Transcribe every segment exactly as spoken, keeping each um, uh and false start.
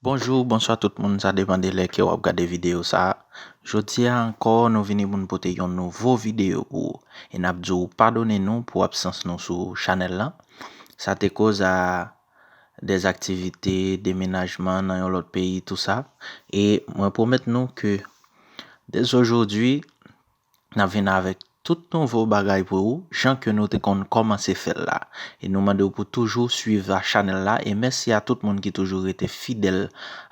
Bonjou, bonswa tout moun, sa depann de lè ke w ap gade videyo sa a. Jodi a ankò, nou vini pou n pote yon nouvo videyo pou ou. E n ap di w padone nou pou absans nou sou chanèl lan. Sa te koz a dèzaktivite, demenajman nan yon lòt peyi, tou sa. E mwen pwomèt nou ke dès aujourd'hui, n ap vin avèk tout nouvo bagay pou ou, jan ke nou te konn kòmanse fè l la. E nou mande w pou toujou swiv a chanèl la, e mèsi a tout moun ki toujou rete fidèl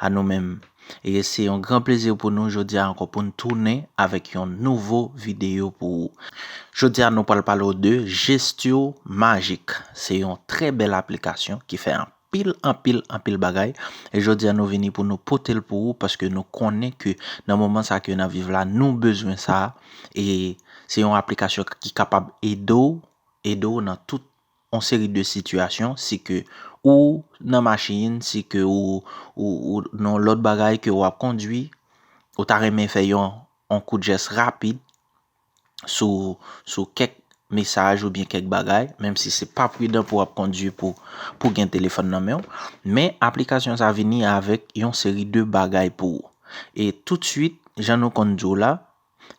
a nou menm. E se yon gran plezi pou nou jodi a ankò pou n tounen avèk yon nouvo videyo pou ou. Jodi a nou pral pale w de Gestio Magic. Se yon trè bèl aplikasyon ki fè anpil, anpil, anpil bagay. E jodi a nou vini pou nou pote l pou ou paske nou konnen ke nan moman sa ke n ap viv la, nou bezwen sa. E se yon aplikasyon ki kapab ede w, ede w nan tout yon seri de sitiyasyon, si ke ou nan machin, si ke ou, ou, ou nan lòt bagay ke w ap kondwi, ou ta renmen fè yon, yon kout jès rapid sou, sou kèk mesaj oubyen kèk bagay, menm si se pa pridan pou w ap kondwi pou, pou gen telefòn nan men w. Men aplikasyon sa vini avèk yon seri de bagay pou ou. E toutswit, jan nou konn di w la,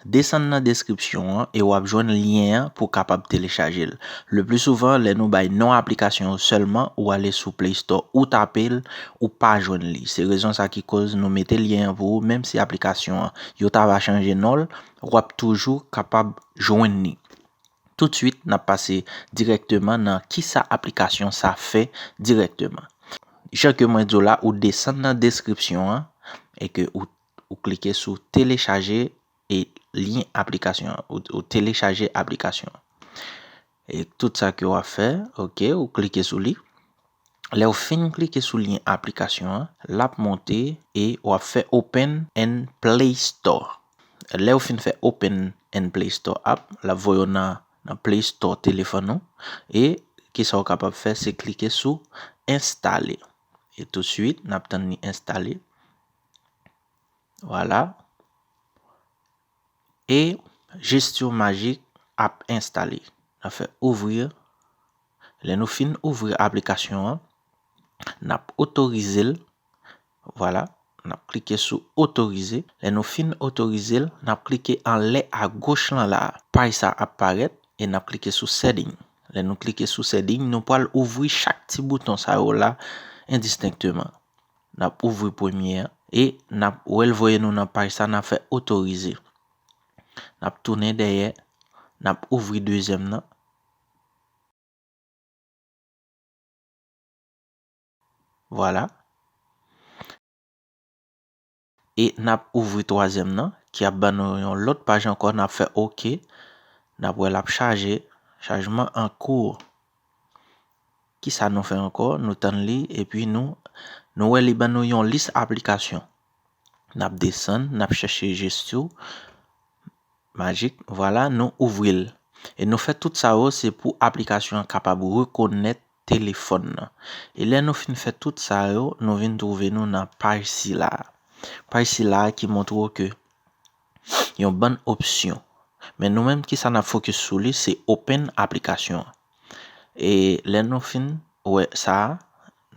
desann nan deskripsyon an e w ap jwenn lyen an pou w kapab telechaje l. Le pli souvan, lè nou bay non aplikasyon yo sèlman, ou ale sou Play Store, ou tape l, ou pa jwenn li. Se rezon sa ki koz nou mete lyen an pou ou, menm si aplikasyon an, yo ta va chanje non l, w ap toujou kapab jwenn li. Toutswit, n ap pase dirèkteman nan kisa aplikasyon sa fè dirèkteman. Jan ke mwen di w la, ou desann nan deskripsyon an e ke ou, ou klike sou telechaje e lyen aplikasyon an, ou, ou telechaje aplikasyon an. E tout sa ke w ap fè, oke, ou klike sou li. Lè w fin klike sou lyen aplikasyon an, l ap monte e w ap fè Open and Play Store. Lè w fin fè Open and Play Store app, l ap voye w nan, nan Play Store telefòn ou. E kisa w kapab fè, se klike sou enstale. E toutswit, n ap tann li enstale. Vwala. E Gestio Magic ap enstale. N ap fè ouvrir. Lè nou fin ouvri aplikasyon an, n ap otorize l. Vwala, n ap klike sou otorize. Lè nou fin otorize l, n ap klike anlè agoch lan la. Paj sa ap parèt e n ap klike sou setting. Lè nou klike sou setting, nou pral ouvri chak ti bouton sa yo la endistenkteman. N ap ouvri premye an e n ap wè l voye nou nan paj sa, n ap fè otorize. N ap tounen dèyè, n ap ouvri dezyèm nan. Vwala. E n ap ouvri twazyèm nan, ki ap ban nou yon lòt paj ankò, n ap fè oke. N ap wè l ap chaje, chajman an kou. Kisa nou fè ankò? Nou tann li, epi nou, nou wè li ban nou yon lis aplikasyon. N ap desann, n ap chèche Gestio Magic, vwala, nou ouvri l. E nou fè tout sa yo, se pou aplikasyon an kapab rekonèt telefòn nan. E lè nou fin fè tout sa yo, nou vin twouve nou nan paj sila. Paj sila ki montre w ke yon bann opsyon. Men nou menm, kisa n ap fokis sou li, se open aplikasyon an. E lè nou fin wè sa a,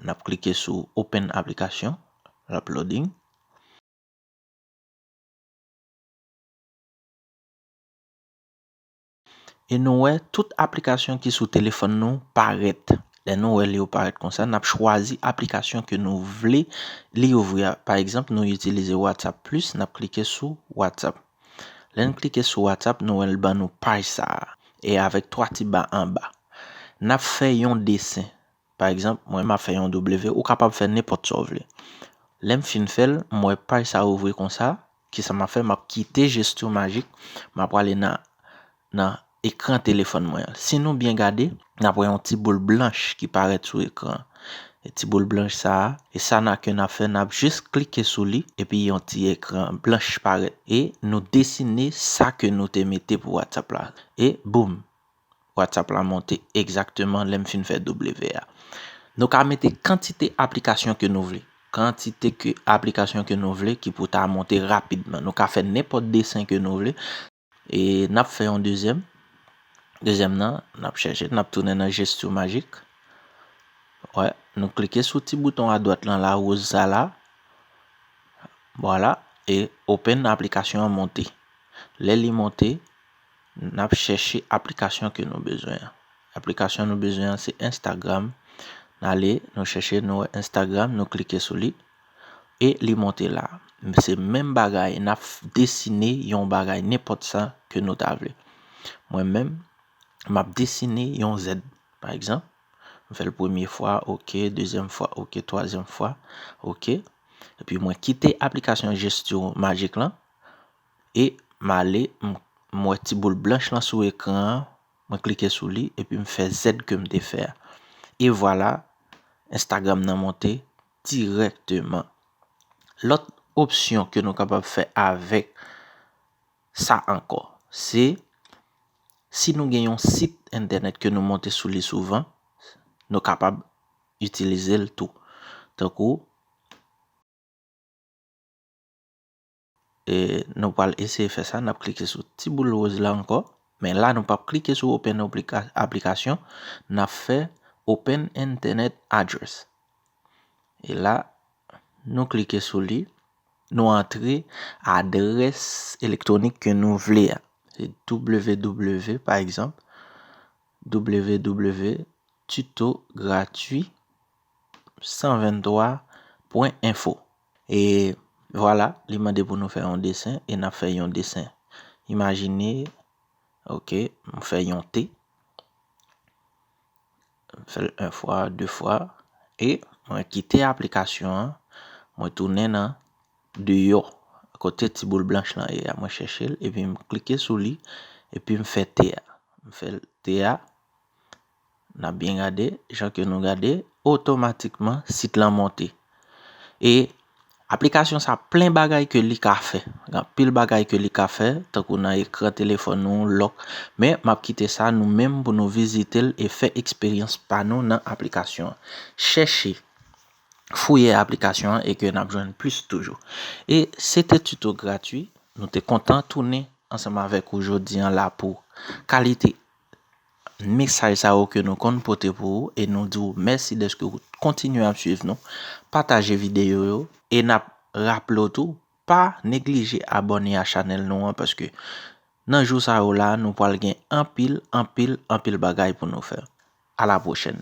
n ap klike sou open aplikasyon, l ap loading. E nou wè tout aplikasyon ki sou telefòn nou parèt. Lè nou wè li yo parèt konsa, n ap chwazi aplikasyon ke nou vle li ouvri a. Pa egzanp, nou itilize WhatsApp Plus, n ap klike sou WhatsApp. Lè n klike sou WhatsApp, nou wè l ban nou paj sa a. E avèk twa ti ba anba. N ap fè yon desen. Pa egzanp, mwen m ap fè yon W, ou kapab fè nenpòt sa w vle. Lè m fin fè l, m wè paj sa ouvri konsa, kisa m ap fè? M ap kite Gestio Magic, m ap prale nan, nan ekran telefòn mwen an. Si nou byen gade, n ap wè yon ti boul blanch ki parèt sou ekran an. E ti boul blanch sa a, e sa n a ke n ap fè, n ap jis klike sou li, epi yon ti ekran blanch parèt. E nou desine sa ke nou te mete pou WhatsApp la. E boum! WhatsApp la monte egzakteman lè m fin fè W a. Nou ka mete kantite aplikasyon ke nou vle. Kantite ke aplikasyon ke nou vle ki pou ta monte rapidman. Nou ka fè nenpòt desen ke nou vle. E n ap fè yon dezyèm. Dezyèm nan, n ap chèche, n ap tounen nan Gestio Magic. Wè, nou klike sou ti bouton adwat lan la, woz sa la. Vwala, e open aplikasyon an monte. Lè li monte, n ap chèche aplikasyon ke nou bezwen an. Aplikasyon nou bezwen an se Instagram. N ale, nou chèche, nou wè Instagram, nou klike sou li. E li monte la. Se menm bagay, n ap desine yon bagay, nenpòt sa ke nou ta vle. Mwen menm, m ap desine yon Z, pa egzanp. M fè l premye fwa, oke, dezyèm fwa, oke, twazyèm fwa, oke. Epi mwen kite aplikasyon Gesto Magic lan, e m ale, m, m wè ti boul blanch lan sou ekran an, mwen klike sou li, epi m fè Z ke m te fè a. E vwala, Instagram nan monte dirèkteman. Lòt opsyon ke nou kapab fè avèk sa ankò, se si nou gen yon sit entènèt ke nou monte sou li souvan, nou kapab itilize l tou. Tankou, e, nou pral eseye fè sa, n ap klike sou ti boul woz la ankò, men la nou p ap klike sou open aplika-, aplikasyon, n ap fè open internet address. E la, nou klike sou li, nou antre adrès elektwonik ke nou vle a. Se W W W, pa egzanp, W W W tuto gratuit san venntwa pwen enfo. E vwala, li mande pou nou fè yon desen, e n ap fè yon desen. Imajine, oke, m fè yon T. M fè l yon fwa, de fwa, e mwen kite aplikasyon an, mwen tounen nan deyò, kote ti boul blanch lan ye a, mwen chèche l, epi m klike sou li, epi m fè T a. M fè T a, n ap byen gade, jan ke nou gade, otomatikman, sit lan monte. E aplikasyon sa plen bagay ke li ka fè. Gen anpil bagay ke li ka fè, tankou nan ekran telefòn nou, lòk. Men, m ap kite sa nou menm pou nou vizite l e fè eksperyans pa nou nan aplikasyon an. Chèche, fouye aplikasyon an e ke n ap jwenn plis toujou. E se te tuto gratuit. Nou te kontan tounen ansanm avèk ou jodi an la pou kalite mesaj sa yo ke nou konn pote pou ou, e nou di w mèsi dèske ou kontinye ap swiv nou, pataje videyo yo, e n ap raple w tou, pa neglije abòne a chanèl nou an, paske nan jou sa yo la, nou pral gen anpil, anpil, anpil bagay pou nou fè. A la pwochèn.